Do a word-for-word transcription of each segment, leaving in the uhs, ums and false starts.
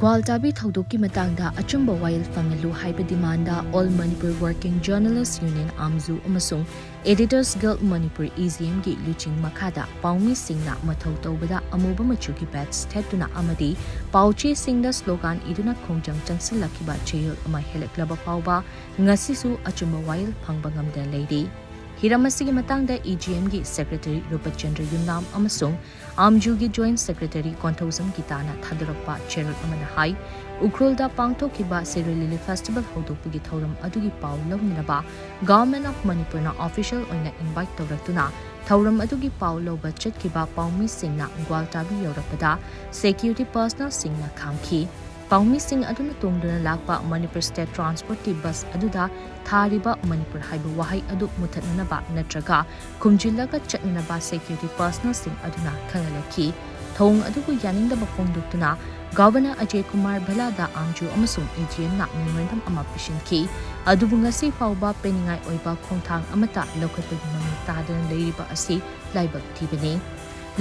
ꯒ꯭ꯋꯥꯜꯇꯥꯕꯤ ꯊꯧꯗꯣꯛꯀꯤ ꯃꯇꯥꯡꯗ ꯑꯆꯨꯝꯕ ꯋꯥꯌꯦꯜ ꯐꯪꯍꯜꯂꯨ ꯍꯥꯏꯕ demand All Manipur Working Journalist Union, ꯑꯥꯝꯖꯨ, ꯑꯃꯁꯨꯡ Editors Guild Manipur, E G M ꯒꯤ ꯂꯨꯆꯤꯡ ꯃꯈꯥꯗ ꯄꯥꯎꯃꯤꯁꯤꯡꯅ ꯃꯊꯧ ꯇꯧꯕꯗ ꯑꯃꯨꯕ ꯃꯆꯨꯒꯤ ꯕꯦꯠꯁ ꯊꯦꯠꯇꯨꯅ ꯑꯃꯗꯤ ꯄꯥꯎꯆꯦꯁꯤꯡꯗ ꯁ꯭ꯂꯣꯒꯥꯟ ꯏꯗꯨꯅ ꯈꯣꯡꯖꯪ ꯆꯪꯁꯤꯜꯂꯛꯈꯤꯕ ꯆꯌꯣꯜ ꯑꯃ ꯍꯦꯜꯂꯛꯂꯕ ꯐꯥꯎꯕ ꯉꯁꯤꯁꯨ ꯑꯆꯨꯝꯕ ꯋꯥꯌꯦꯜ ꯐꯪꯕ ꯉꯝꯗꯅ ꯂꯩꯔꯤ꯫ ꯍꯤꯔꯝ ꯑꯁꯤꯒꯤ ꯃꯇꯥꯡꯗ E G M ꯒꯤ Secretary ꯔꯨꯄꯆꯟꯗ꯭ꯔ ꯌꯨꯝꯅꯥꯝ ꯑꯃꯁꯨꯡ ꯑꯥꯝꯖꯨꯒꯤ Joint Secretary ꯀꯣꯟꯊꯧꯖꯝ ꯒꯤꯇꯥꯅ ꯊꯥꯗꯣꯔꯛꯄ ꯆꯦꯔꯣꯜ ꯑꯃꯅ ꯍꯥꯏ, ꯎꯈ꯭ꯔꯨꯜꯗ ꯄꯥꯡꯊꯣꯛꯈꯤꯕ ꯁꯤꯔꯣꯏ ꯂꯤꯂꯤ ꯐꯦꯁꯇꯤꯚꯦꯜ ꯍꯧꯗꯣꯛꯄꯒꯤ ꯊꯧꯔꯝ ꯑꯗꯨꯒꯤ ꯄꯥꯎ ꯂꯧꯅꯅꯕ Government of ꯃꯅꯤꯄꯨꯔꯅ official ꯑꯣꯏꯅ invite ꯇꯧꯔꯛꯇꯨꯅ ꯊꯧꯔꯝ ꯑꯗꯨꯒꯤ ꯄꯥꯎ ꯂꯧꯕ ꯆꯠꯈꯤꯕ ꯄꯥꯎꯃꯤꯁꯤꯡꯅ ꯒ꯭ꯋꯥꯜꯇꯥꯕꯤ ꯌꯧꯔꯛꯄꯗ security personnelꯁꯤꯡꯅ ꯈꯥꯝꯈꯤ꯫ ꯄꯥꯎꯃꯤꯁꯤꯡ ꯑꯗꯨꯅ ꯇꯣꯡꯗꯨꯅ ꯂꯥꯛꯄ ꯃꯅꯤꯄꯨꯔ State Transportꯀꯤ ꯕꯁ ꯑꯗꯨꯗ ꯊꯥꯔꯤꯕ ꯃꯅꯤꯄꯨꯔ ꯍꯥꯏꯕ ꯋꯥꯍꯩ ꯑꯗꯨ ꯃꯨꯊꯠꯅꯅꯕ ꯅꯠꯇ꯭ꯔꯒ ꯈꯨꯝꯖꯤꯜꯂꯒ ꯆꯠꯅꯅꯕ security personnelꯁꯤꯡ ꯑꯗꯨꯅ ꯈꯪꯍꯜꯂꯛꯈꯤ꯫ ꯊꯧꯑꯣꯡ ꯑꯗꯨꯕꯨ ꯌꯥꯅꯤꯡꯗꯕ ꯐꯣꯡꯗꯣꯛꯇꯨꯅ Governor ꯑꯖꯌ ꯀꯨꯃꯥꯔ ꯚꯜꯂꯥꯗ ꯑꯥꯝꯖꯨ ꯑꯃꯁꯨꯡ E G Mꯅ memorandum ꯑꯃ ꯄꯤꯁꯤꯟꯈꯤ꯫ ꯑꯗꯨꯕꯨ ꯉꯁꯤ ꯐꯥꯎꯕ ꯄꯦꯟꯅꯤꯡꯉꯥꯏ ꯑꯣꯏꯕ ꯈꯣꯡꯊꯥꯡ ꯑꯃꯠꯇ ꯂꯧꯈꯠꯄꯒꯤ ꯃꯃꯤ ꯇꯥꯗꯅ ꯂꯩꯔꯤꯕ ꯑꯁꯤ ꯂꯥꯏꯕꯛ ꯊꯤꯕꯅꯤ꯫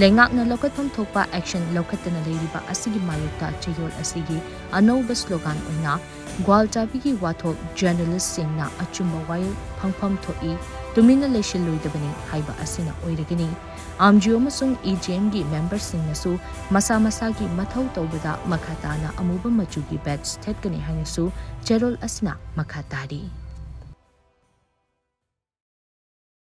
ꯂꯩꯉꯥꯛꯅ ꯂꯧꯈꯠꯐꯝ ꯊꯣꯛꯄ action ꯂꯧꯈꯠꯇꯅ ꯂꯩꯔꯤꯕ ꯑꯁꯤꯒꯤ ꯃꯥꯌꯣꯛꯇ ꯆꯌꯣꯜ ꯑꯁꯤꯒꯤ ꯑꯅꯧꯕ slogan ꯑꯣꯏꯅ ꯒ꯭ꯋꯥꯜꯇꯥꯕꯤꯒꯤ ꯋꯥꯊꯣꯛ journalistꯁꯤꯡꯅ ꯑꯆꯨꯝꯕ ꯋꯥꯌꯦꯜ ꯐꯪꯐꯝ ꯊꯣꯛꯏ, ꯇꯨꯃꯤꯟꯅ ꯂꯩꯁꯤꯜꯂꯣꯏꯗꯕꯅꯤ ꯍꯥꯏꯕ ꯑꯁꯤꯅ ꯑꯣꯏꯔꯒꯅꯤ꯫ ꯑꯥꯝꯖꯨ ꯑꯃꯁꯨꯡ E G Mꯒꯤ memberꯁꯤꯡꯅꯁꯨ ꯃꯁꯥ ꯃꯁꯥꯒꯤ ꯃꯊꯧ ꯇꯧꯕꯗ ꯃꯈꯥ ꯇꯥꯅ ꯑꯃꯨꯕ ꯃꯆꯨꯒꯤ badge ꯊꯦꯠꯀꯅꯤ ꯍꯥꯏꯅꯁꯨ ꯆꯦꯔꯣꯜ ꯑꯁꯤꯅ ꯃꯈꯥ ꯇꯥꯔꯤ꯫